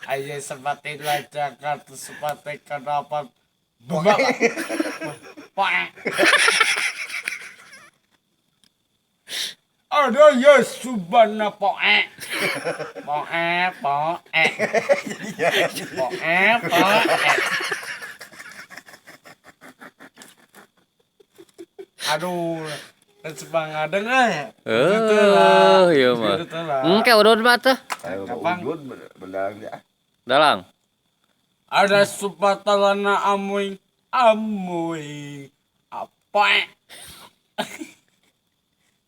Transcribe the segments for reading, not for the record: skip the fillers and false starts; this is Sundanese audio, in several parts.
Aya sepati lancakan sepati kenapa bunga poe. Ada ya subana poe. Poe poe. Poe poe. Aduh, semangat dengar. Eh, iya mah. Engke udud mah teh. Kapan? Udud belang ya. Dalang. Ada supatalana amuing amuing apa?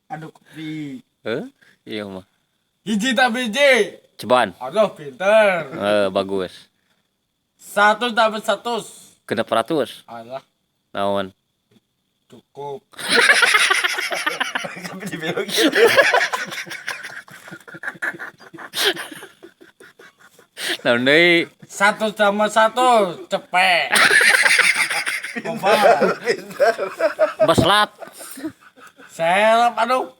Aduh kopi. Eh, iya mah. Hiji tak biji. Ceban. Aduh pinter. Eh, bagus. Satu tambah satu. 600. Alah Naon? Cukup. Tapi dibelokin. Naon deui? Satu sama satu cepet. Obat. Beslat. Serap aduh.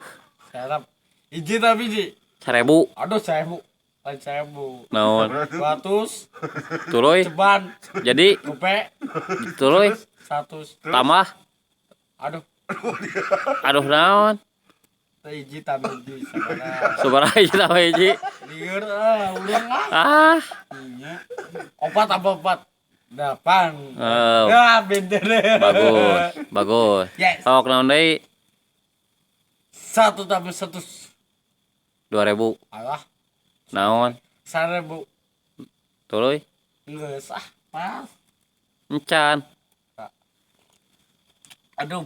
Serap. Hiji tak biji. 1000. Aduh 1000. Lain 1000. Naon? 200 Tuluy. Ceban. Jadi Gope. tuluy 100. Tambah. Aduh. Aduh naon? Hiji tambah hiji sabaraha. Sabaraha hiji tambah hiji? Lieur ah, ulang ah. Ah. Iya. Opat tambah opat. 8. Oh. Ya, beda deh. Bagus, bagus. Yes. Sok naon deui? 1 tambah 1. 2000. Alah, Naon? 1000. Tuluy. Geus ah, pas. Encan. Aduh.